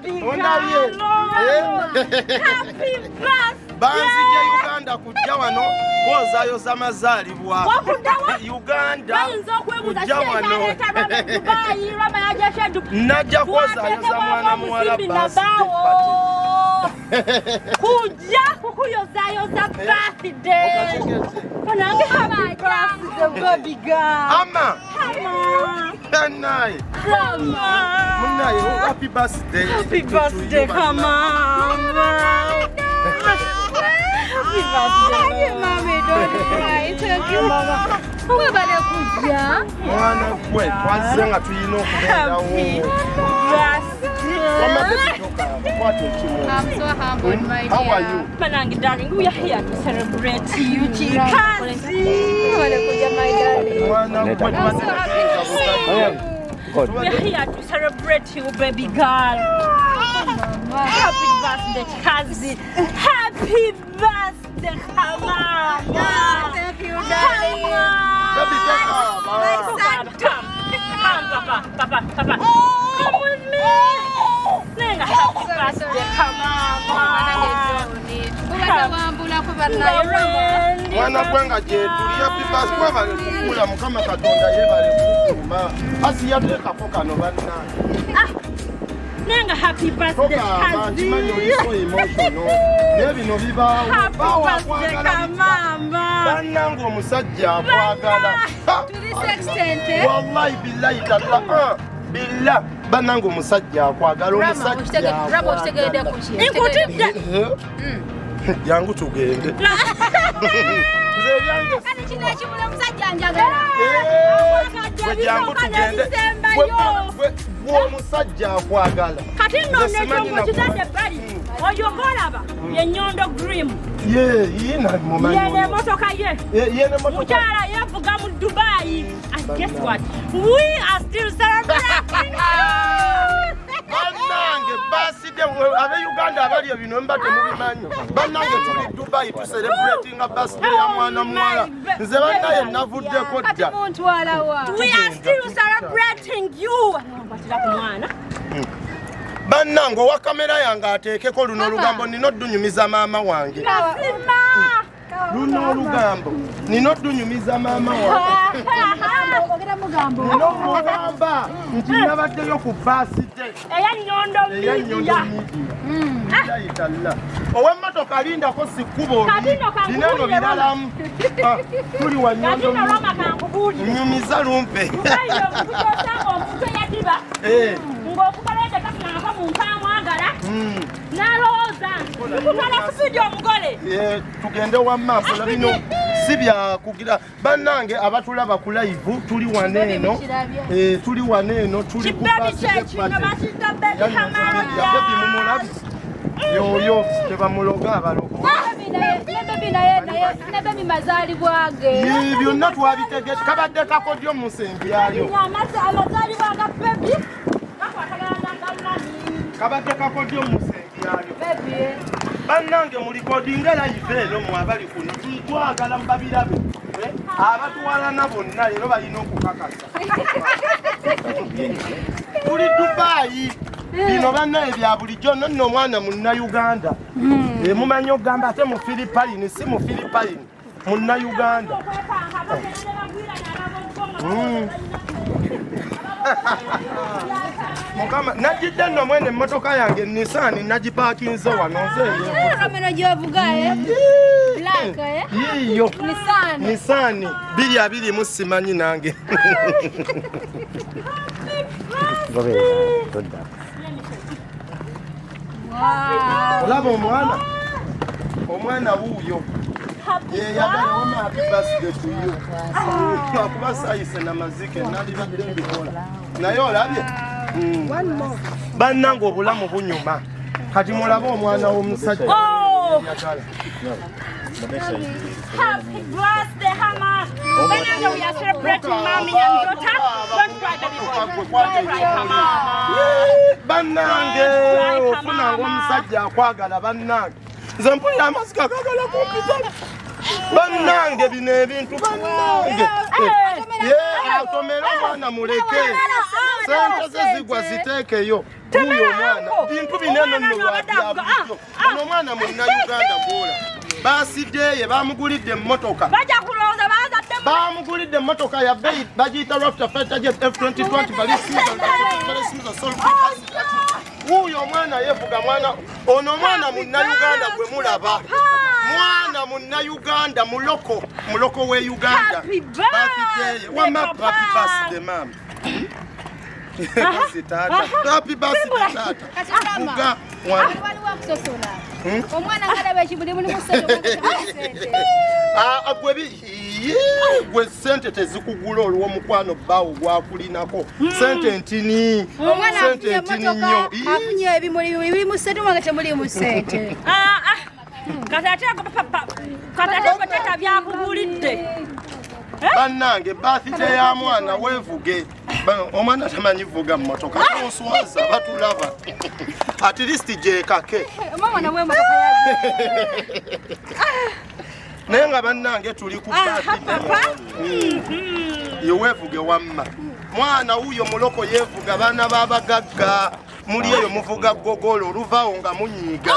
Baby Ondabye. girl. Happy birthday. Banzije Uganda kujja wano kwozayoza mazaalibwa. Wakuddawa? Uganda Bayinza okwebuuza kujja wano. kyaleeta Rama e Dubai, Rama yajja Dubai. Najja kwozayoza mwana muwala Twateekebwamu birthday nabaawo. party. Kujja kukuyozayoza birthday. Banange, happy birthday, baby girl. Ama Rama. naye Rama. munaye, happy birthday Happy to birthday, you, bana. Mama. Happy birthday. Mommy, don't cry. Thank you. Webale kujja. Mwana gwe, twazze nga tulina okubeerawo. Happy Wamma birthday. baby, tokaaba, kwata ekimu. I'm so humbled, my dear. How are you? Banange, darling, we are here to celebrate you, Chikazi. Webale kujja, my darling. Mwana gwe, tubadde happy. We are here to celebrate you, baby girl. Happy birthday, Chikazi. Happy birthday, Mama. Thank you, darling. Baby, tokaaba. Come, come, come, papa, papa, papa. Come with me. Nenga, happy birthday, Mama. Kubadde wambulako bannaye Rama. Mwana gwe, nga gyetuli. Happy birthday, webale kukula. Mukama Katonda yebale kukuuma. Asi yateekako kano, bannange. Nenga, happy birthday, Tokaaba, nkimanyi oli so emotional, naye bino bibaawo. Happy Baawo birthday, akwagala bitya. Mama. Bannange, omusajja akwagala. Ha! To this extent, eh? Wallahi billahi talla, ah, billah, bannange, omusajja akwagala. Rama, Omusajja Rama, okitegedde akwagala. ku ki? Nkutidde. Eh, jangu tugende, nze ebyange. Kati kino ekimuli, omusajja njagala. Eh, gwe jangu tugende. Gwe omusajja akwagala. Kati nno Nze simanyi nekyongo kitadde ebbali, oyo ng'olaba ye Nyondo Grim. Ye yina mumanyi. Yene Oyo. emotoka ye. Ye ne motoka. Mukyala yevuga mu Dubai. And guess what, we are still celebrating. Bannange, birthday abe Uganda abali bino mba temubimanyi. Bannange, tuli Dubai, tucelebratinga birthday ya mwana muwala. Nze bannaye navuddeko Kati dda. muntwala wa? We are still celebrating you. Nkwatira ku mwana. Bannange, owa kamera yange ateekeko luno Mama. olugambo, nina oddunyumiza maama wange. Mazima. Luno olugambo nina oddunyumiza maama wange. Ogera mugambo. Nina omugamba nti nabaddeyo ku birthday Eya Nyondo eya Media. Nyondo Media. Yitalla ow'emmotoka, lindako, si kkubo. Kati nno Lino eno kankubuulire. biralamu. Ah, tuli wa Kati Nyondo nno Roma, Media. kankubuulire. Nyumiza lumpe. Dubai omuntu gyosanga omuntu eyadiba ng'okukola tafunangako muntu amwagala, n'alowooza nti tukutwala kusudi omugole. Eh, tugende wamma mpola, bino si byakugira. Bannange abatulaba ku live, tuli wano eno. Kirabye. Eh, tuli wano eno, tuli ku Kibebi birthday kyekino party. bakiyita baby Ya baby, mumulabi yoyo, tebamuloga abalogo. Ne baby naye ne baby mazaalibwa ge. Ye, byonna twabitegese, kabadde kakodyo mu nsembyayo. Amazaalibwa ga baby gakwatagana nagalani. Kabadde kakodyo mu nsembyayo. Baby. Bannange, murecordinga live eno, mwe abali kuno, twagala mubabirabe. Eh, abatuwalana bonna leero balina okukakasa tuli Dubayi. Bino bannaye bya bulijjo. No nno omwana Munnayuganda. Eh, mumanyi okugamba ate mu Philipine, si mu Philipine, Munnayuganda. Okwepanka bagenda ne bagwira n'ababongo. Mukama, najjidde nno mwene emmotoka yange Nissan nagipaakinze wano nze. Kamera gyovuga, eh? Black, eh? Yiiyo. Nissan. Nissan 2020, simanyi nange. Goberera todda. Wow. Olaba omwana, omwana wuuyo yeyagala. Wama, happy birthday to you. Akuba sayise namazike nalibadde mbikola, naye olabye. Bannange, obulamu bunyuma. Kati mulabe omwana w'omusajja. Oh! Yagala. Happy birthday, Hama. Whenever we are celebrating mommy and daughter, don't cry, baby boy. Don't cry, Hama. Bannange, ofunanga omusajja akwagala. Bannange, nze mpulira amazika gagala kumpita. Bannange, bino ebintu, bannange. Ye, atomere omwana, muleke. Sente ze zigwa ziteekeyo. Wuuyo omwana, bintu binene nno lwabyabulijjo. Ono omwana Munnayuganda gwola. Birthday ye bamugulidde emmotoka. Bajja kulowooza bazadde. Bamugulidde emmotoka ya bbeeyi, bagiyita Raptor Fighter Jet F2020 Ballistic Missile. Wuuyo omwana yeevuga. Mwana ono, omwana Munnayuganda gwe mulaba, mwana Munnayuganda, muloko, muloko we Uganda. Happy birthday, Wama, papa. happy birthday, mama. Birthday, tata. Happy birthday, tata. Vuga mwana. Waliwo akusosola. Omwana ngalaba ekimuli mulimu sente. Ah, ah, gwe sente tezikugula olw'omukwano bbaawo gwakulinako. Sente ntini. Omwana Sente afunye ntini emmotoka, nnyo. Ii. afunye ebimuli birimu sente, omwana temulimu sente. Ah, ah. Kati ate ako papa, kati ate gwe tata byakugulidde. Bannange, birthday ya mwana, weevuge. Omwana tamanyi vuga mmotoka, onswaza, batulaba. At least gyekake. Omwana bw'emmotoka yagiye. Naye nga bannange tuli ku birthday. Papa. Ye weevuge wamma. Mwana wuuyo muloko yeevuga. Baana b'abagagga muli eyo muvuga gogolo, oluvaawo nga munyiiga.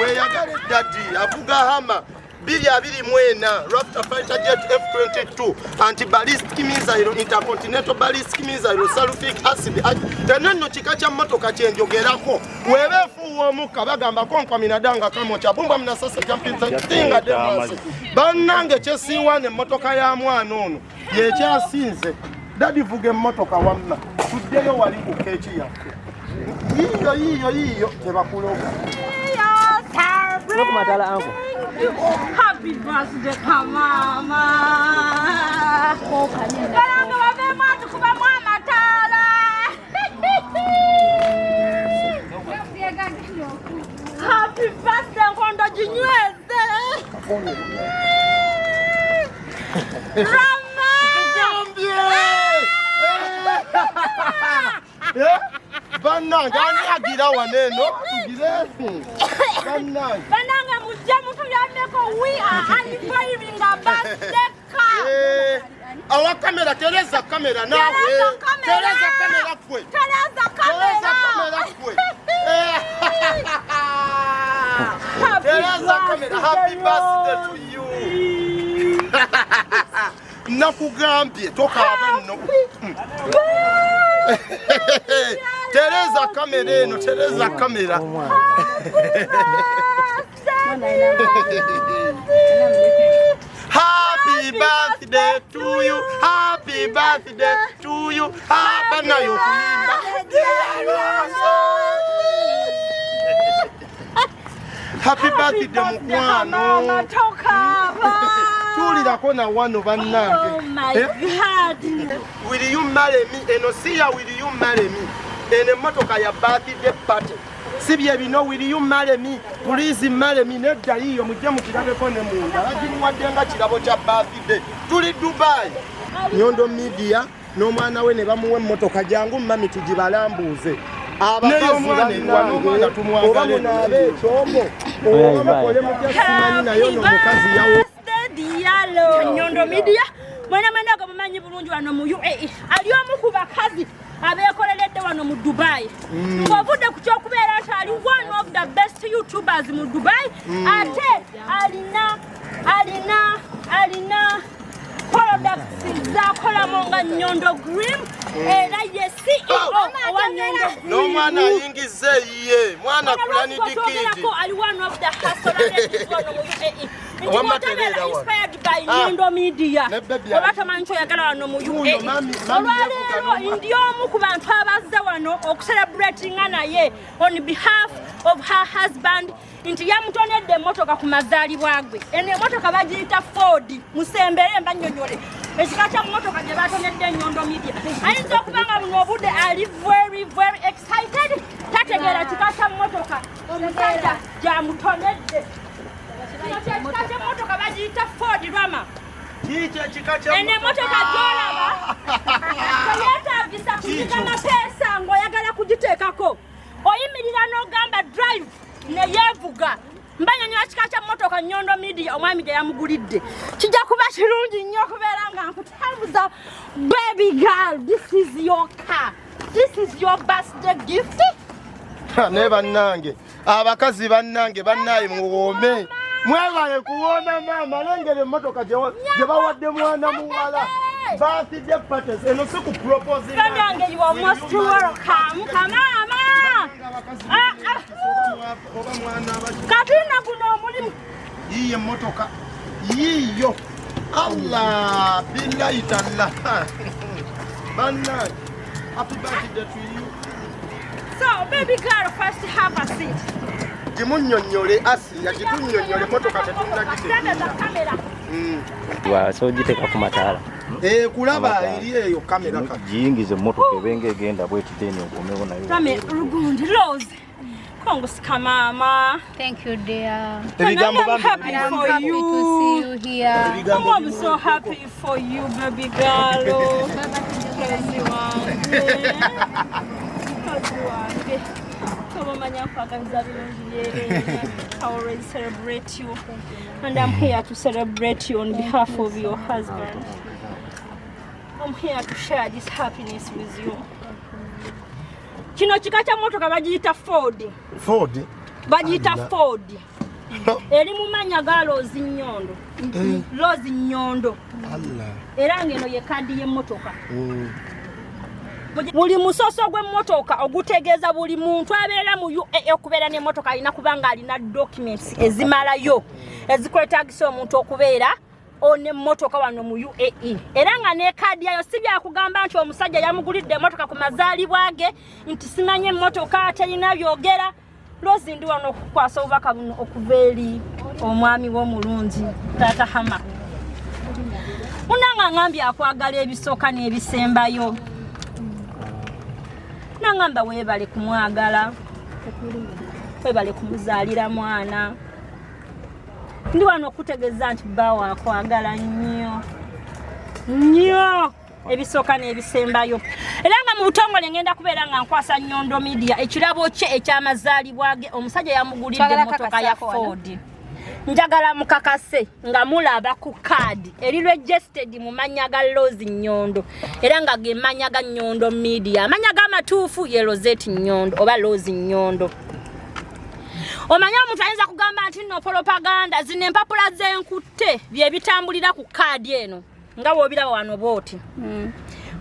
Weeyagale daddy avuga Hummer 2024 Raptor Fighter Jet F22 anti-ballistic missile, intercontinental ballistic missile, sulfuric acid. Teno nno kika kya mmotoka kyenjogerako. Weeba efuuwa omukka bagamba konkwa minadanga kamokya bumbwa munasasa jampinga demasi. Bannange, kyesiiwaana emmotoka ya mwana ono yekyasinze. Daddy, vuga emmotoka wamma, tuddeyo wali ku keeki yaffe. Yiiyo, yiiyo, yiiyo, tebakuloga. Nokumatala anko. Happy birthday, kamama. Balanga baveemu atukubamu amataala. Happy birthday, nkondo ginyweze. Rama! Tugambye! Eh? Bannange, ani agira wano eno? Tugire bannange. Banange, mujje mutuyambeko, we are unveiling a birthday car. Eh, awa kamera, tereza kamera naawe. Tereza kamera. Tereza kamera gwe. Tereza Tereza kamera. Kamera gwe. Eh, Happy tereza kamera. Happy birthday to you. Nakugambye tokaaba nno. Tereza kamera eno, tereza kamera. Omwana. Happy birthday to you. Happy birthday to you. Hapa nayo kuyimba. Happy birthday, Mama, mukwano. tokaaba. Tuulirako na wano bannange. Oh my Eh? God. Will you marry me? Eno si ya will you marry me. Eno emmotoka ya birthday party. Si bye bino will you marry me? Please marry me. Nedda, yiyo mujje mukirabeko ne munda. Bagimuwadde nga kirabo kya birthday. Tuli Dubai. Nyondo Media n'omwana we ne bamuwa emmotoka. Jangu mami tugibalambuuze. Abakazi bannange, oba munaabe ekyombo oba mukole mutya simanyi, naye ono omukazi yawo. Diallo. Nyondo Media mwena mwena gwe mumanyi bulungi wano mu UAE, ali omu ku bakazi abeekoleredde wano mu Dubai. Ng'ovudde ku kyokubeera nti ali one of the best YouTubers mu Dubai, ate alina products zakolamu nga Nyondo Green, era ye CEO owa Nyondo Green. N'omwana ayingiza eyiye mwana kulanidikidi. Twogerako ali one of the hustler ladies wano mu UAE. Nti Wamma bw'otabeera tebeera wano. inspired by Ah. Nyondo Media, Ne baby oba tomanyi kyoyagala wano mu Wuuyo, UAE. mami Olwaleero yevuga. ndi omu ku bantu abazze wano okucelebratinga naye on behalf of her husband, nti yamutonedde emmotoka ku mazaalibwa gwe. Eno emmotoka bagiyita Ford. Musembere mbanyonyole ekika kya mmotoka gye batonedde Enyondo Media. Ayinza okuba nga buno obudde ali very very excited, tategeera kika kya mmotoka omusajja gyamutonedde. Kino kyekika ky'emmotoka bagiyita Ford, Rama. Kiki ekika kya Eno emmotoka gy'olaba teyeetagisa kunyiga mapeesa ng'oyagala kugiteekako. Oyimirira n'ogamba drive neyeevuga. Mbanyonyola kika kya mmotoka Nyondo Media omwami gye yamugulidde. Kijja kuba kirungi nnyo okubeera nga nkutambuza. Baby girl, this is your car. This is your birthday gift. Naye bannange abakazi bannange bannaye muwoome mwebale kuwooma maama lengera emmotoka gye bawadde mwana muwala birthday parties eno si ku propose Bannange, you are most welcome. Kamaama. Ah, ah. oba mwana abaki Kati nno guno omulimu. Yiyo emmotoka yiyo Allah billahi talla bannange happy birthday to you. So, baby girl, first have a seat. Gimunnyonnyole Asiya gitunnyonnyole emmotoka Sente za tetunnagitegeera. kamera. Osobola ogiteeka ku mataala. Eh, kulaba eri eyo kamera kati. Giyingize emmotoka ebenga egenda bweti then okomewo nayo. Kame Rugundi Rose. Kongusika mama. Thank you, dear. Ebigambo And I'm bambi happy And I'm for happy you. to see you here. Ebigambo I'm so happy for you, baby girl. Mukazi wange. Mukazi wange. Tobamanya nkwagaliza birungi byereere. I always celebrate you. And I'm here to celebrate you on behalf of your husband. I'm here to share this happiness with you. Kino kika kya motoka bagiyita Ford. Ford. Bagiyita Allah. Ford. Eri mu mannya ga Rose Nnyondo. Eh, Rose Nnyondo. Allah. Era ng'eno ye kaadi y'emmotoka. Buli musoso gw'emmotoka ogutegeeza buli muntu abeera mu UAE okubeera n'emmotoka alina kuba nga alina documents ezimalayo ezikwetaagisa omuntu okubeera onemmotoka wano mu UAE. Era nga ne kaadi yayo si byakugamba nti omusajja yamugulidde emmotoka ku mazaalibwa ge nti simanye emmotoka terina byogera. Rose ndi wano okukwasa obubaka buno okuva eri omwami w'omulungi taata Hama. Munange angambye akwagala ebisooka n'ebisembayo. Nangamba weebale kumwagala, weebale kumuzaalira mwana. Ndi wano okutegeeza nti bbaawo akwagala nnyo nnyo ebisooka n'ebisembayo. Era nga mu butongole ngenda kubeera nga nkwasa Nnyondo Media ekirabo kye eky'amazaalibwa ge. Omusajja yamugulidde Twagala emmotoka ya kakasaako wano. Ford. Njagala mukakase nga mulaba ku kaadi eri registered mu mannya ga Rose Nnyondo era nga ge mannya ga Nnyondo Media. Amannya g'amatuufu ye Rosette Nnyondo oba Rose Nnyondo. Omanyi omuntu ayinza kugamba nti nno propaganda zino empapula z'enkutte bye bitambulira ku kaadi eno nga bw'obiraba wano bw'oti.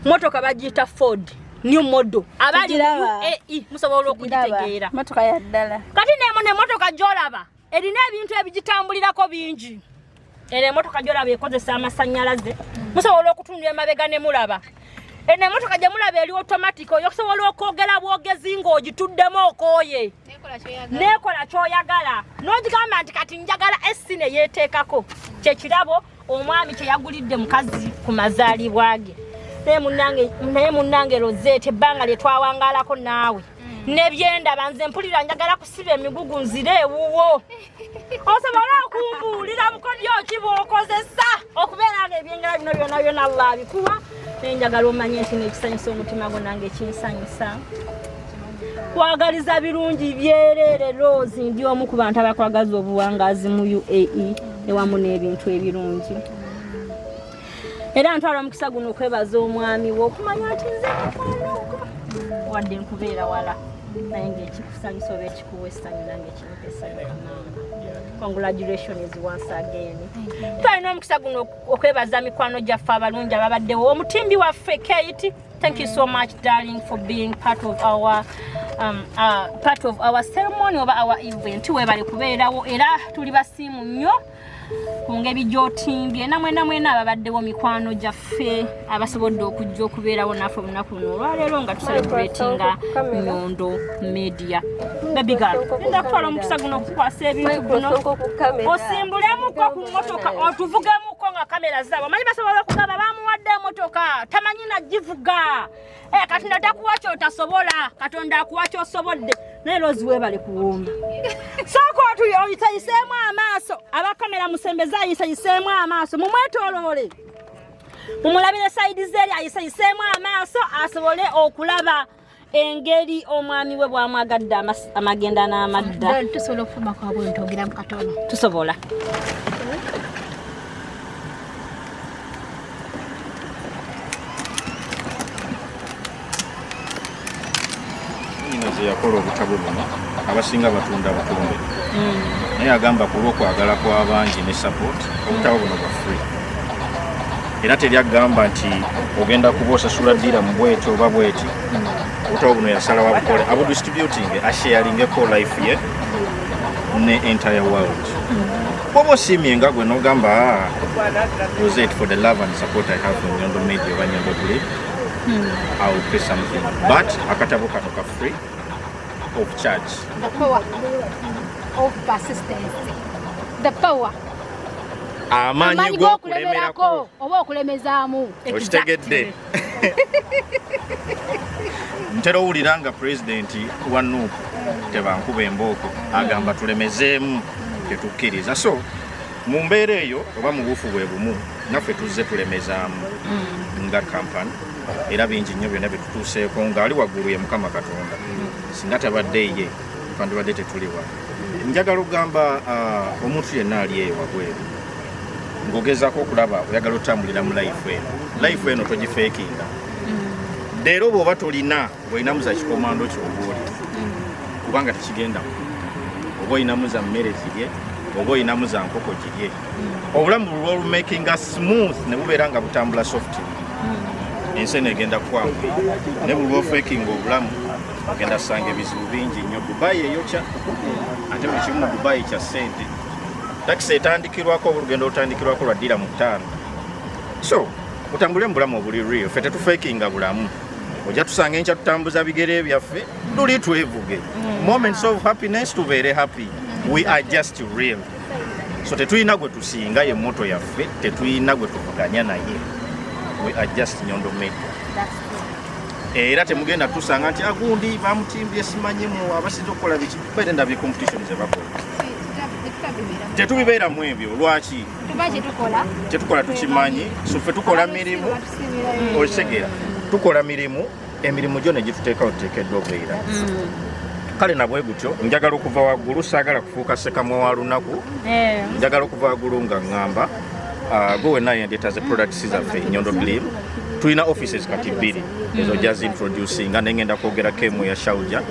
Motoka bagiyita Ford new model. Abali mu Tugiraba. UAE musobola okugitegeera. Motoka ya ddala. Kati nemo n'emmotoka gy'olaba erina ebintu ebigitambulirako bingi. Eno emmotoka gy'olaba ekozesa amasannyalaze. Musobola okutunula emabega ne mulaba. Eno emmotoka gye mulaba eri automatic, osobola okwogera bwogezi ng'ogituddemu okooye. Neekola ky'oyagala. N'ogigamba nti kati njagala AC ne yeeteekako. Kye kirabo omwami kye yagulidde mukazi ku mazaalibwa ge. Naye munnange Rosette ebbanga lye twawangaalako naawe. N'ebyendaba nze mpulira njagala kusiba emigugu nzire ewuwo. Osobola okumbuulira bukodyo ki bw'okozesa okubeera nga ebyengera bino byonna byonna Allah abikuwa. Naye njagala omanye nti n'ekisanyusa omutima gwo nange kinsanyusa. Kwagaliza birungi byereere Rose, ndi omu ku bantu abakwagaza obuwangaazi mu UAE ewamu n'ebintu ebirungi. Era ntwala omukisa guno okwebaza omwami wo okumanya nti nze mukwano gwo. Wadde nkubeera wala naye ng'ekikusanyusa oba ekikuwa essanyu nange kimpa essanyu kamaama. Congratulations once again. Twalina omukisa guno okwebaza mikwano gyaffe abalungi ababaddewo. Omutimbi waffe Kate, thank you so much darling for being part of our ceremony oba our event. Weebale kubeerawo era tuli basiimu nnyo ku ngeri gy'otimbye. Namwe namwena ababaddewo mikwano gyaffe abasobodde okujja okubeerawo naffe olunaku luno olwaleero nga tucelebratinga Nnyondo Media. Baby girl, ngenda kutwala omukisa guno okukwasa ebintu bino. Osimbulemuko ku mmotoka otuvugemuko nga kamera zaabwe. Omanyi basobola okugamba bamuwadde emmotoka tamanyi nagivuga. Katonda takuwa ky'otasobola, Katonda akuwa ky'osobodde. Naye Rose weebale kuwumba. Sooka oyisayiseemu amaaso, abakamera musembeze ayisayiseemu amaaso, mumwetooloole. Mumulabire sayidi z'eri ayisayiseemu amaaso asobole okulaba engeri omwami we bw'amwagadde amagenda n'amadda. Tusobola okufumako wabweru twogeramu katono. Tusobola. Yakola obutabo buno, abasinga batunda butonde, naye agamba ku lw'okwagala kw'abangi ne support, obutabo buno bwa free, era teri agamba nti ogenda kuba osasula dirham bweti oba bweti. Obutabo buno yasalawo abukole, abudistributing, asharingeko life ye ne entire world. Bwoba osiimye nga gwe n'ogamba, "Ah, Rosette, for the love and support I have for Nyondo Media oba Nyondo Believe, I will pay something," but akatabo kano ka free of charge. The power of persistence, the power, amaanyi amaanyi g'okulemerako g'okulemerako oba okulemezaamu. Okitegedde? Ntera owulira nga pulezidenti wa NUP tebankuba embooko agamba tulemezeemu, tetukkiriza. So mu mbeera eyo oba mu buufu bwe bumu, naffe tuzze tulemezaamu nga kampani, era bingi nnyo byonna bye tutuuseeko ng'ali waggulu ye Mukama Katonda. Singa tabadde ye, twandibadde tetuli wano. Njagala okugamba omuntu yenna ali eyo wabweru ng'ogezaako okulaba oyagala otambulira mu life eno, life eno togifeekinga. Leero bw'oba tolina, ng'olinamu za kikomando kyoba oli, kubanga tekigenda, oba olinamu za mmere zirye, oba olinamu za nkoko girye. Obulamu lwolumakinga smooth ne bubeera nga butambula soft, ensi eno egenda kwangu. Ne buli lwofeekinga obulamu, ogenda ssanga ebizibu bingi nnyo. Dubai eyokya, ate buli kimu mu Dubai kya ssente. Takisi etandikirwako, olugendo olutandikirwako lwa dirham 5. So mutambule mu bulamu obuli real. Ffe tetufeekinga bulamu. Ojja tusanga enkya tutambuza bigere byaffe, luli twevuge. Moments of happiness, tubeere happy. We are just real. So tetulina gwe tusinga, ye motto yaffe. Tetulina gwe tuvuganya naye. We are just Nyondo Media. Era temugenda tusanga nti agundi bamutimbye, simanyimu abasinza okukola biki. Baite ndabye competition ze bakola, tetubibeeramu ebyo. Lwaki? Tuba kyetukola. Kyetukola tukimanyi. So ffe tukola mirimu, okitegeera? Tukola mirimu, emirimu gyo negituteekawo tuteekeddwa obeera. Kale nabwe gutyo njagala okuva waggulu, saagala kufuuka sekamwa wa lunaku. Njagala okuva waggulu nga ŋŋamba, gwe wenna yendeeta ze products zaffe Nyondo Glim. Tulina offices kati bbiri, ezo just introducinga, nengenda kwogera kemu ya Sharjah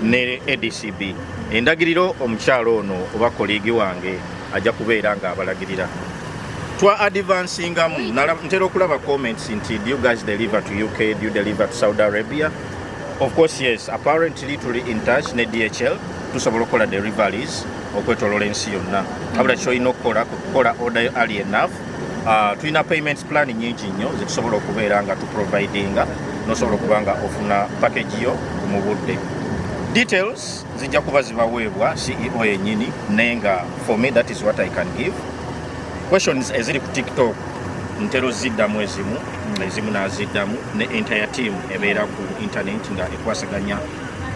ne ADCB. Endagiriro, omukyalo ono oba colleague wange ajja kubeera nga abalagirira. Twa advancingamu. Ntera okulaba comments nti, "Do you guys deliver to UK? Do you deliver to Saudi Arabia?" Of course yes. Apparently tuli in touch ne DHL, tusobola okukola deliveries okwetolola ensi yonna. Wabula kyolina okukola, kukola order early enough. Tulina payments plan nyingi nnyo zetusobola okubeera nga tuprovidinga, nosobola okuba nga ofuna package yo mu budde. Details zijja kuba zibaweebwa CEO yennyini, naye nga for me that is what I can give. Questions eziri ku TikTok ntero ziddamu ezimu, ezimu naziddamu, ne entire team ebeera ku internet nga ekwasaganya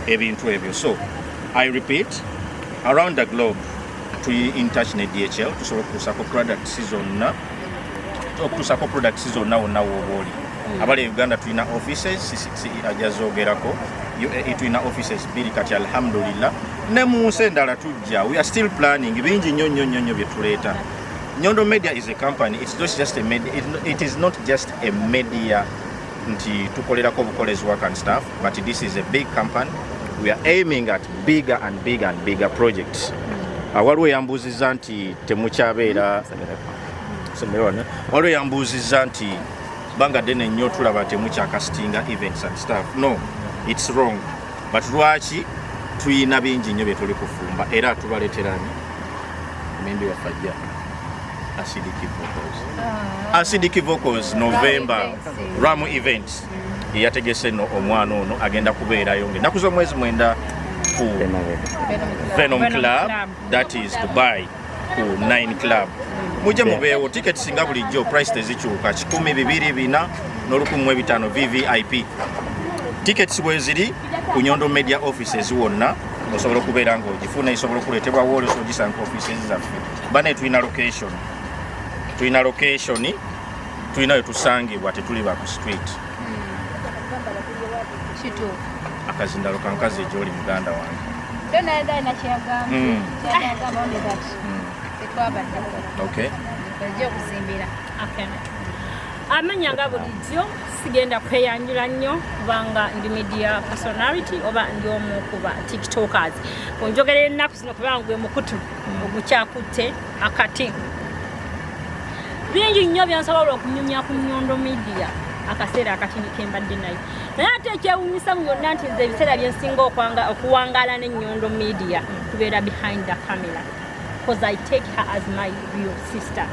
ebintu ebyo. So I repeat, around the globe tuli in touch ne DHL, tusobola okutuusako products zonna, okutuusako products zonna wonna wooba oli. Abali e Uganda tulina offices, CCC ajja zoogerako. UAE tulina offices bbiri kati, alhamdulillah. Ne mu nsi endala tujja, we are still planning bingi nnyo nnyo nnyo nnyo bye tuleeta. Nyondo Media is a company. It's not just a media, it is not just a media nti tukolerako obukolezi work and stuff, but this is a big company. We are aiming at bigger and bigger and bigger projects. Waliwo eyambuuzizza nti temukyabeera somero wano. Waliwo eyambuuzizza nti banga ddene nnyo tulaba temukyakasitinga events and stuff. No, it's wrong. But lwaki tuyina bingi nnyo bye tuli kufumba, era tubaleeterani omuyimbi waffe ajja, Acidic Vocals. Acidic Vocals, November, Ram Events yategese no omwana ono agenda kubeerayo ngaennaku z'omwezi 9 ku Venom Venom Club, Club. That is Dubai, ku 9 Club. Mujje mubeewo. Tickets nga bulijjo price tezikyuka, 2,200 n'1500 VVIP. Tickets bweziri ku Nyondo Media offices wonna osobola okubeera ng'ogifuna, esobola okuleetebwa wooli, osobola ogisanga ku offices zaffe. Bane tulina location, tulina location, tulina we tusangibwa, tetuli ba ku street. Kituufu. Akazindalo kankazi egyoli muganda wange. Donald alina kyeyagamba. Kyeyagamba only that tetwabadde. Okay. Ojja okuzimbira. Okay. Amanya nga bulijjo sigenda kweyanjula nnyo kubanga ndi media personality oba ndi omu ku ba tiktokers. Kunjogera ennaku zino kubanga gwe mukutu ogukyakutte akati. Bingi nnyo byensobola okunyumya ku Nyondo Media akaseera akatini kembadde nayo, naye ate ekyewunyisa mu byonna nti nze ebiseera byensinga okuwangaala ne Nyondo Media tubeera behind the camera, because I take her as my real sister.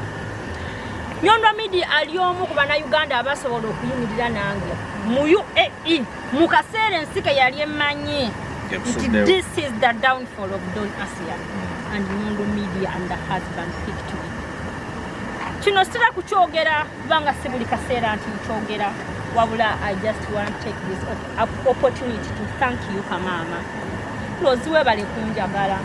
Nyondo Media ali omu ku Bannayuganda abasobola okuyimirira nange mu UAE mu kaseera ensike yali emmanyi nti Ekusuddewo. this is the downfall of Don Asia, and Nyondo Media and the husband picked me. Kino sira kukyogera kubanga si buli kaseera nti nkyogera, wabula I just want to take this opportunity to thank you, kamaama Lozi, webale kunjagala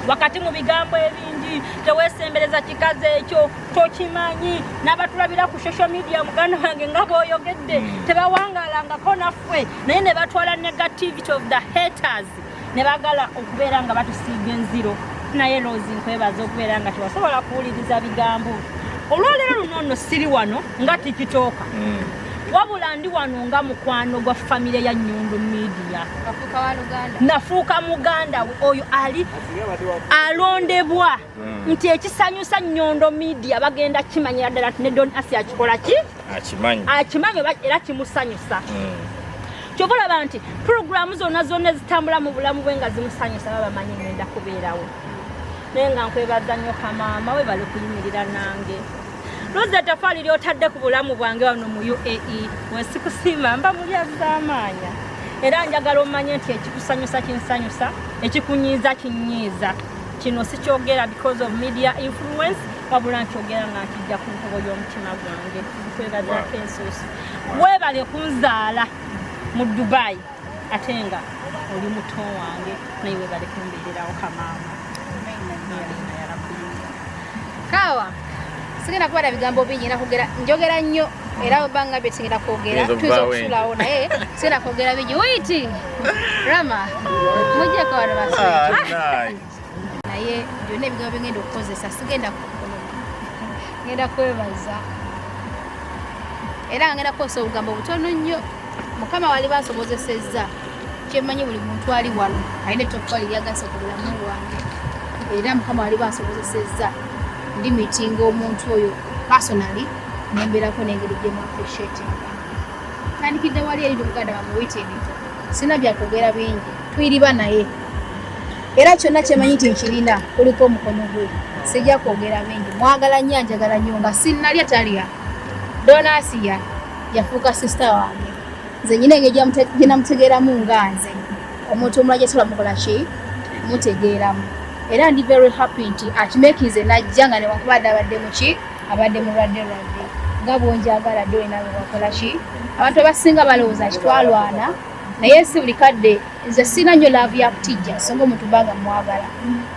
wakati mu bigambo ebingi. Teweesembereza kikazi ekyo, tokimanyi n'abatulabira ku social media, muganda wange, nga bw'oyogedde, tebawangalangako naffe, naye ne batwala negativity of the haters ne bagala okubeera nga batusiiga enziro. Naye Lozi, nkwebaza okubeera nga tewasobola kuwuliriza bigambo. Olwaleero luno nno siri wano nga TikToker, wabula ndi wano nga mukwano gwa famire ya Nyondo Media. Kafuuka wa Luganda. Nafuuka muganda we oyo ali alondebwa nti ekisanyusa Nyondo Media bagenda kimanyira ddala nti ne Don Asi akikola ki? Akimanyi. Akimanyi oba era kimusanyusa. Kyova olaba nti puroguramu zonna zonna ezitambula mu bulamu bwe nga zimusanyusa, baba bamanyi ngenda kubeerawo. Naye nga nkwebaza nnyo kamaama, we bali kuyimirira nange. Loza, etafaali lyotadde ku bulamu bwange wano mu UAE, wensikusiima mba mulyazaamaanya. Era njagala omanye nti ekikusanyusa kinsanyusa, ekikunyiiza kinyiiza. Kino sikyogera because of media influence, wabula nkyogera nga nkijja ku ntobo y'omutima gwange. Nkwebazaako ensuusi, weebale kunzaala mu Dubai ate nga oli muto wange, naye weebale kumbeererawo kamaama. Amiina ya Rabbi. Kaawa sigenda kuba na bigambo bingi, nakugera njogera nnyo era obanga bye sigenda kwogera. Tuyinza Tuyinza okuvaawo. okusulawo, naye sigenda kwogera bingi. Wiiti Rama, mujjeko wano basi. Ah, nice. Naye byonna ebigambo byengenda okukozesa sigenda ngenda kwebaza era nga ngenda kukozesa obugambo butono nnyo. Mukama wali bansobozesezza. Kyemmanyi, buli muntu ali wano alina ettoffaali lyagasa ku bulamu bwange, era Mukama wali bansobozesezza ndi meetinga omuntu oyo personally, nembeerako n'engeri gyemu appreciatinga. Tandikidde wali eri muganda wange Witini, sina byakwogera bingi, tuyiriba naye era kyonna kyemanyi nti nkirina kuliko omukono gwe. Sijja kwogera bingi, mwagala nnyo, anjagala nnyo, nga sinnalya talya. Donasiya yafuuka sister wange. Nze nyina engeri gye namutegeeramu nga nze omuntu omulala gye sobola mukola ki mutegeeramu, era ndi very happy nti akimekinze najja nga newankubadde abadde muki, abadde mulwadde lwadde nga bwonjagala dde nawe wakola ki. Abantu abasinga balowooza nti twalwana, naye si buli kadde. Nze sina nnyo love ya kutijja, singa omuntu mbanga mwagala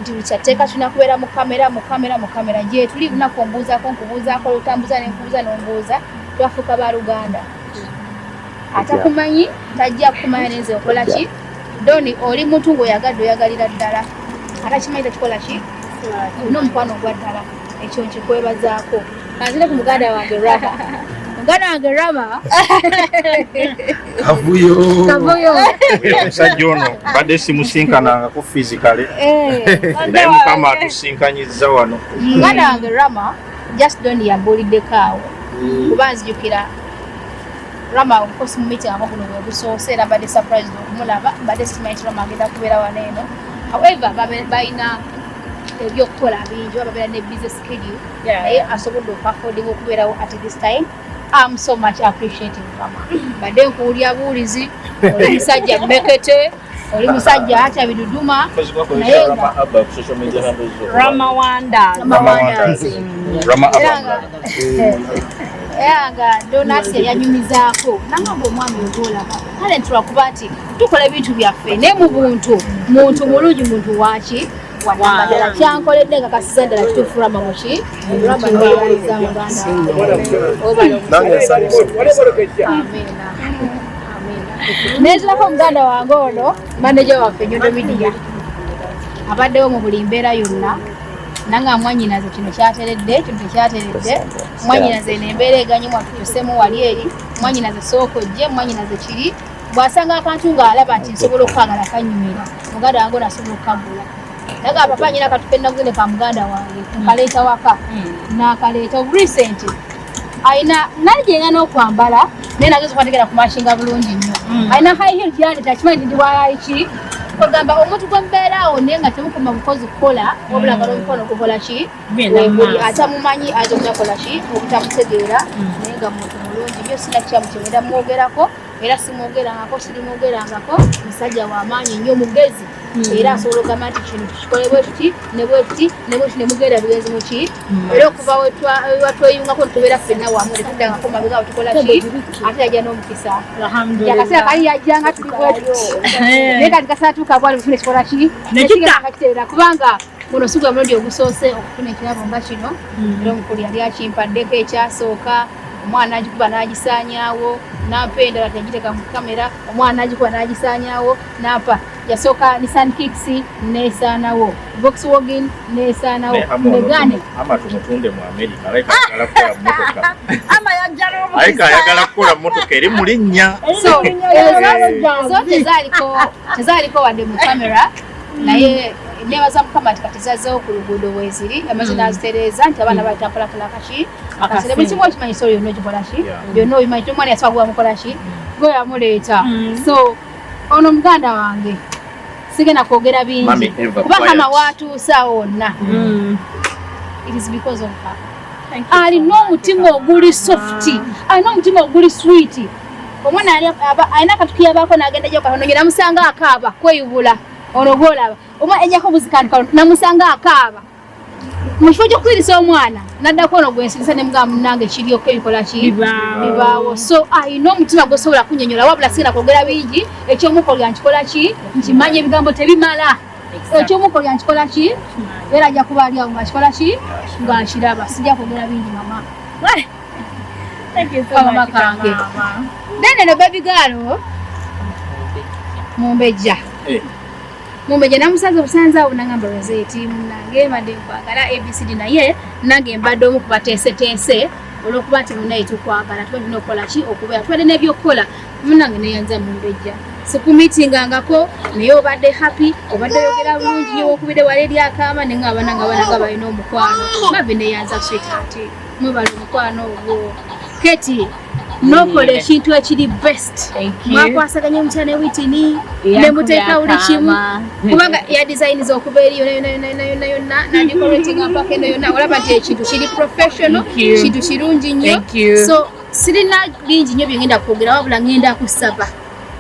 nti buli kyatteeka tulina kubeera mu kamera, mu kamera, mu kamera gye tuli. Lunaku ombuuzaako, nkubuuzaako, olutambuza nenkubuuza nombuuza, twafuuka baluganda. Atakumanyi tajja kukumanya nenze okola ki. Doni, oli muntu ng'oyagadde, oyagalira ddala, atakimanyi takikola ki, olina omukwano ogwa ddala, ekyo nkikwebazaako. Kanzire ku muganda wange Rama. Muganda wange Rama. Kavuyo. Kavuyo. Omusajja ono mbadde simusinkanangako physically, naye Mukama atusinkanyizza wano. Muganda wange Rama, just Doni yambuuliddeko awo, kuba nzijukira Rama of mu meeting ako guno gwe gusoose, era mbadde surprised okumulaba. Mbadde simanyi nti Rama agenda kubeera wano eno. However, balina ebyokukola bingi oba babeera ne busy schedule, naye asobodde okuaffordinga okubeerawo at this time. I'm so much appreciating Rama. Mbadde nkuwulya buwulizi, oli musajja mmekete, oli musajja atya biduduma, naye nga Rama Wonders. Rama Wonders. Rama. Era nga Donasi yanyumizaako nangamba omwami ogwolaba, kale ntulwakuba nti tukola ebintu byaffe, naye mu buntu muntu mulungi, muntu waki ddala kyankoledde nga kasiza ddala kituufu. Rama muki, Rama neyaliza muganda wange. Nange nsanyuse. Amiina, amiina. Nenzirako muganda wange ono, manager waffe Nyondo Media, abaddewo mu buli mbeera yonna. Nanga mwanyinaze kino kyateredde, kino tekyateredde. Mwanyinaze eno embeera eganye mwatukyusemu wali eri. Mwanyinaze sooka ojje, mwanyinaze kiri. Bw'asanga akantu ng'alaba nti nsobola okukaagala kanyumira, muganda wange ono asobola okukagula. Naga papa nyina akatuka ennaku zino ka muganda wange nkaleeta waka n'akaleeta recent alina nali n'okwambala naye nageza okwategera kumashinga bulungi nnyo. Alina high heel gyaleeta, kimanyi ndi waiki ogamba omuntu gwe mbeeraawo naye nga temukoma bukozi kukola wabula nga n'omukono gukola ki Genda mu weguli maaso. Atamumanyi ayinza obutakola ki, obutamutegeera, naye nga muntu mulungi nnyo. Sina kyamu kyengenda mwogerako era simwogerangako, sirimwogerangako. Musajja w'amaanyi nnyo, mugezi, era asobola okugamba nti kino tukikole bwe tuti ne bwe tuti ne bwe tuti ne mugenda bugenzi muki. Era okuva wetweyungako tubeera ffenna wamu, tetuddangako mabega awo, tukola ki, ate yajja n'omukisa. Akaseera kali yajjanga tuli bwe tuti, naye kati kasatuuka bwali bufune kikola ki Ne kita. Kiteera kubanga guno si gwe mulundi ogusoose okufuna ekirabo nga kino. Era omukulu yali akimpaddeko ekyasooka, omwana n'agikuba n'agisaanyaawo, nampa endala tegiteeka mu kamera, omwana n'agikuba n'agisaanyaawo, nampa yasooka Nissan Kicks neesaanawo, Volkswagen neesaanawo, Megane. Ama tumutunde mu Amerika, alayika ayagala kukola mmotoka. Ama yajja Alayika ayagala kukola mmotoka eri mu linnya. So ezo zo tezaaliko wadde mu kamera, naye nebaza Mukama nti kati zazzeewo ku luguudo weeziri, yamaze n'azitereeza nti abaana bayita mpolampola kaki akasere buli kimu okimanyi, so yonna ogikola ki, byonna obimanyi ti omwana yasobola gwamukola ki gwe yamuleeta. So ono muganda wange sigenda kwogera bingi Mami Eva kuba quiet. kama watuuse awo wonna, it is because of her. Alina omutima oguli soft, alina omutima oguli sweet. Omwana alina akatuki yabaako n'agenda gyo katono nye namusanga akaaba kweyubula. Ono gwolaba omwana ejjako obuzikantu kano, namusanga akaaba mu kifo ky'okusirisa omwana naddako ono gwensirisa ne mugamba munnange kiryoko ebikola ki Bibaawo. bibaawo. So alina omutima gwosobola kunyonyola, wabula sigenda kwogera bingi. Ekyomukolya nkikola ki nkimanyi, ebigambo tebimala. Ekyomukolya nkikola ki, era ajja kuba ali awo ng'akikola ki ng'akiraba. Sijja kwogera bingi, mama. Thank you so Mama much, kange. mama. Then eno baby girl mumbejja. Eh. Mumbejja namusanze obusanze awo nangamba, "Rosette munange, mbadde nkwagala ABCD, naye nange mbadde omu kubateeseteese olwokuba nti munaye tukwagala, tuba tulina okukola ki okubeera tubadde n'ebyokukola munange." Neyanza mumbejja, sikumitingangako naye obadde happy, obadde oyogera bulungi nyo, wokubidde wala eri akaama naye nga abananga abananga balina omukwano mavi. Neyanza sweetheart, mwebala omukwano ogwo. Keti nokola ekintu ekiri best. Thank you. Mwakwasaganya omutya ne witini Yankubye nemuteeka buli kimu akaama. kubanga yadesignza okuva eri yonna yonna yonna yonna yonna yonna nadecoratinga mpaka eno yonna. Olaba nti ekintu kiri professional. Thank you. Kintu kirungi nnyo. Thank you. So sirina bingi nnyo byengenda kwogera, wabula ngenda kusaba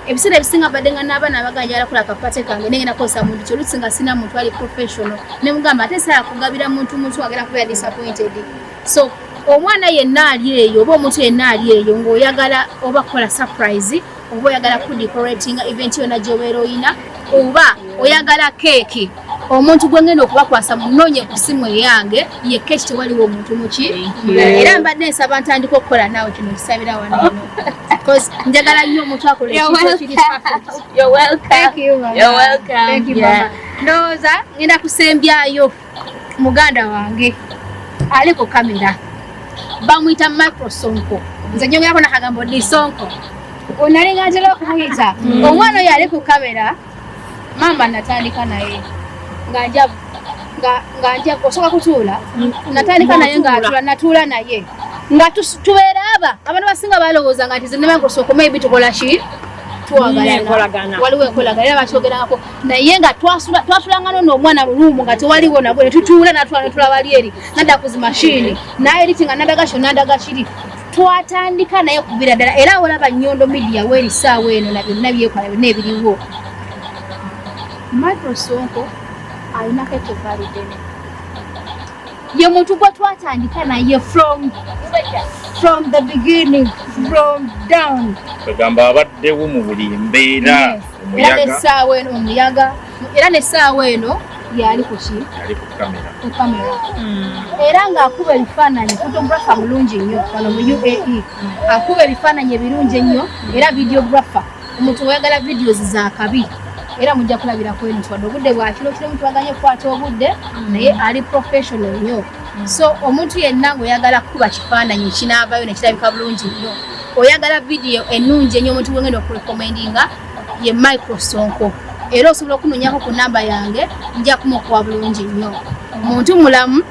ebiseera ebisinga mbadde nga n'abaana abaganja kola akapate kange nengenda kukozesa muntu kyolusi nga sina muntu ali professional nemugamba ate saa kugabira muntu agenda kubeera disappointed. So omwana yenna ali eyo oba omuntu yenna ali eyo ng'oyagala oba kukola surprise oba oyagala kudecoratinga event yonna gy'obeera oyina oba oyagala keeki, omuntu gwe ngenda okubakwasa munoonye ku simu eyange ye keeki, tewaliwo omuntu muki. Era mbadde nsaba ntandika okukola naawe kino nkisabira wano eno because njagala nnyo omuntu akola ekintu ekiri perfect. You're welcome. Thank you, mama. You're welcome. Thank you, Yeah. mama. Ndowooza ngenda kusembyayo muganda wange ali ku kamera, bamuyita Microsonko. Nze nyongerako nakagambo disonko onalinga ntera okumuyita. Omwana oyo ali ku kamera, mama natandika naye nga nja nga nja osooka kutuula, natandika naye ng'atula, natuula naye nga tubeera aba abantu basinga balowooza nga nti nze ne Microsonko maybe tukola ki, twagalana. Enkolagana. Waliwo enkolagana era bakyogerangako, naye nga twatulanga nono omwana mu room nga tewaliwo nabwe netutuula natwala netulaba ali eri nadda ku zi mashini naye nga nadaga kyo nadaga kiri. Twatandika naye kubira ddala era olaba Nyondo Media weeri saawa eno na byonna byekola byonna ebiriwo. Microsonko alinako etofaali ddene, ye muntu gwe twatandika naye from the beginning, from down. Kwegamba abaddewo mu buli mbeera. Yes. Era Omuyaga. N'essaawa eno omuyaga, era n'essaawa eno yali ku ki, Ali ku kamera. Ku kamera era ng'akuba ebifaananyi, photographer mulungi nnyo wano mu UAE, akuba ebifaananyi ebirungi ennyo era videographer. Omuntu oyagala videos za kabi Era mujja kulabira ku eno wadde obudde bwa kiro kiro mutwaganye kukwata obudde, naye ali professional nnyo. So omuntu yenna ng'oyagala kukuba kifaananyi kinaavayo ne kirabika bulungi nnyo, oyagala vidiyo ennungi ennyo, omuntu gwengenda okurecommendinga ye Micro Sonko. Era osobola okunonyako ku namba yange, nja kumukuwa bulungi nnyo. Muntu mulamu,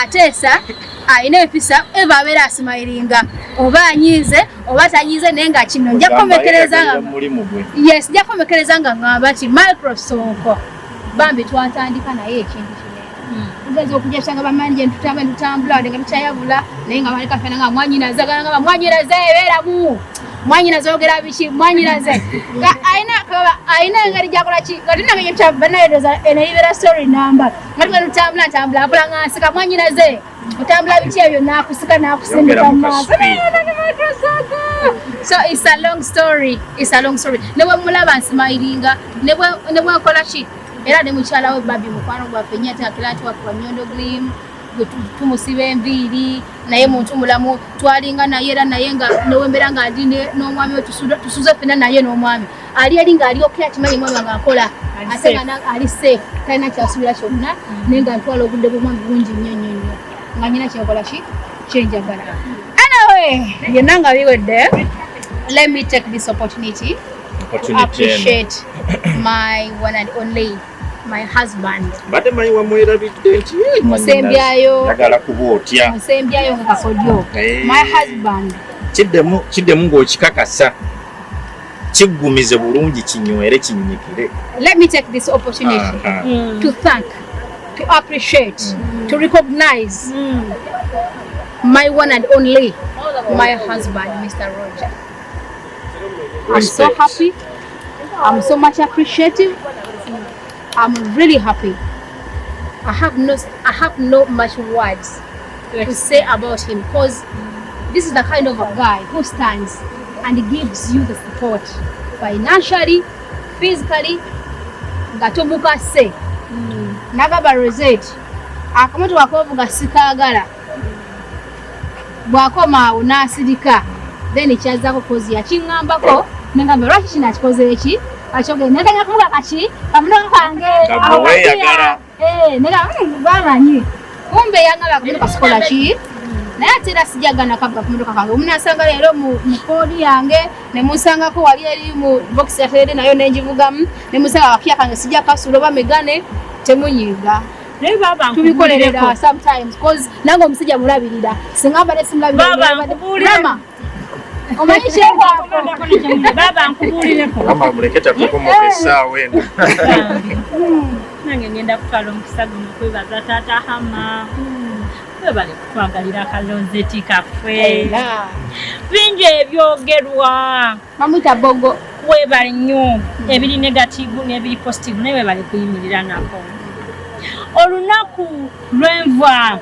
ateesa, alina empisa, eva abeera asmilinga oba anyiize oba tanyiize, naye nga kino nja kukomekereza nga mulimu gwe. Yes, nja kukomekereza nga ŋŋamba nti Micro Sonko bambi twatandika naye ekintu kino, tugeza okujja tusanga bamanje ntutamba ntutambula wadde nga tukyayabula, naye nga baleka fena nga mwanyinaze agala nga mwanyinaze ebeeramu mwanyinaze oyogera biki mwanyinaze nga alina kaba alina engeri gyakola ki nga tunamenye banayedoza eno eyibeera story number nga tugenda tutambula ntambula akola nga nsika mwanyinaze otambula biki ebyo nakusika nakusindika Yongera mu mu maaso. ka-speed. So it's a long story, it's a long story. Ne bwe mulaba nsmilinga, ne bwe nkola ki, era ne mukyala we babi mukwano gwaffe nnyo, ate akira nti waffe Nyondo Glim gwe tumusiba enviiri, naye muntu mulamu twalinga naye era naye nga newembeera nga ndi n'omwami we tusuze ffenna naye n'omwami ali eri ng'ali okay, akimanyi mwami wange akola ate nga ali safe, talina kyasuubira kyonna, naye nga ntwala obudde bw'omwami bungi nnyo nnyo nnyo nga nyina kyenkola ki kyenjagala. Anyway, yenna nga biwedde, let me take this opportunity to Opportunity eno. appreciate my one and only, my husband. Mbadde manyi wamwerabidde nti "Ye, Musembyayo. njagala kuba otya." Musembyayo nga kakodyo. My husband. Kiddemu, kiddemu ng'okikakasa, kiggumize bulungi, kinywere, kinnyikire. Let me take this opportunity to thank, to appreciate, to recognize my one and only, my husband, Mr. Roger. I'm so Respect. happy. I'm so much appreciative. I'm really happy. I have no much words to say about him because this is the kind of a guy who stands and gives you the support financially, physically, nga tomukase. Nagamba Rosette, akamotoka kovuga sikaagala. Bw'akoma awo n'asirika, then kyazzaako kozi yakiŋŋambako, nengamba lwaki kino akikoze eki akyogere, netanya kuvuga kaki kamotoka kange. Nga Awo gwe weeyagala. Eh, nega bamanyi kumbe yaŋŋamba akamotoka sikola ki, naye ate era sijagana kavuga kamotoka kange. Omunasanga leero mu koodi yange ne munsangako wali eri mu box yateredde nayo nengivugamu, ne musanga akakiya kange sijja kasula oba megane, temunyiiga. Naye baaba Tubikolerera nkubuulireko. sometimes cause nange omusajja mulabirira, singa mbadde simulabirira. Baaba, nkubuulire. Rama, omanyi kyenkwako. Baaba nkubuulireko. Mama muleke tatukomoka essaawa eno. Nange ngenda kutwala omukisa guno okwebaza taata Hama, webale kutwagalira akalozeti kaffe. Bingi ebyogerwa. Bamwita Bogo. Webale nnyo, ebiri negative n'ebiri positive, naye webale kuyimirira nako. Olunaku lwenva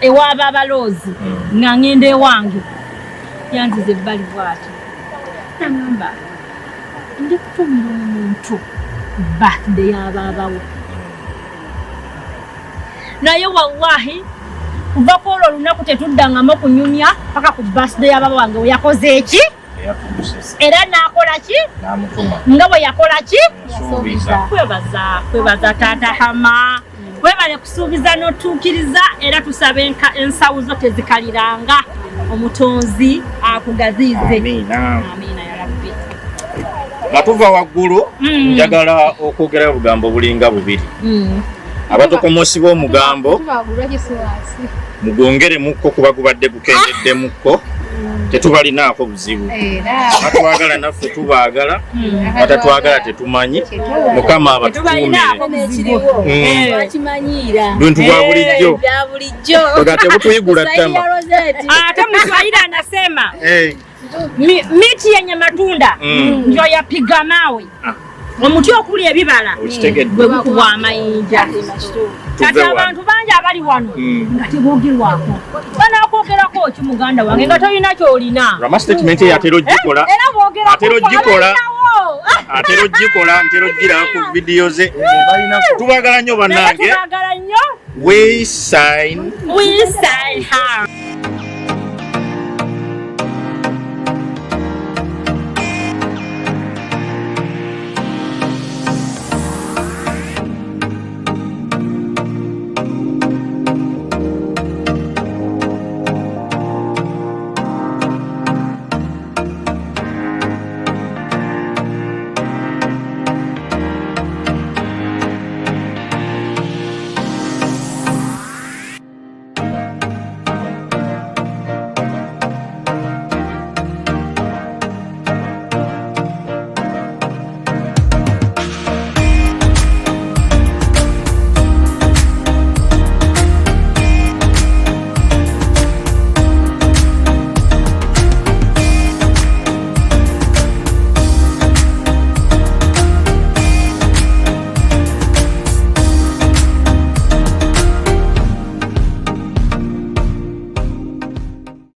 ewaaba abaloozi nga ngenda ewange, yanziza ebbali bwati nagamba, ndi kutumira omuntu birthday y'abaabawo, naye wallahi kuva ku olwo olunaku tetuddangamu kunyumya paka ku birthday y'ababa wange we yakoze eki. Eyatuuse. Era n'akola ki? N'amutuma. Nga bwe yakola ki? Yasuubiza. Kwebaza, kwebaza taata Hama, webale kusuubiza n'otuukiriza, era tusaba ensawo zo tezikaliranga, omutonzi akugaziize. Amiina. Amiina ya rabbi. Nga tuva waggulu, njagala okwogera obugambo bulinga bubiri. Abatokomosi b'omugambo, mugwongeremukko kuba gubadde gukendeddemukko, tetubalinaako buzibu. Batwagala naffe tubaagala, batatwagala tetumanyi. Mukama abatukuumire. Tetubalinaako buzibu. Twakimanyiira. Bintu bwa bulijjo. Bya bulijjo. Oga tebutuyigula ttama. Rosette. Ate Mswahili anasema miti yenye matunda ndio yapiga mawe. Ah. Omuti okuli ebibala Okitegedde. gwe gukuwa amayinja. Kati Tuve wano. abantu bangi abali wano nga teboogerwako, banakwogerako ki muganda wange nga tolina kyolina? Rama statement eyo atera ogikola. Era boogerako. Atera ogikola. Abalinawo. Atera ogikola, ntera ogiraba ku vidiyo ze. Tubagala nnyo Naye bannange. tubagala nnyo. We sign. We sign her.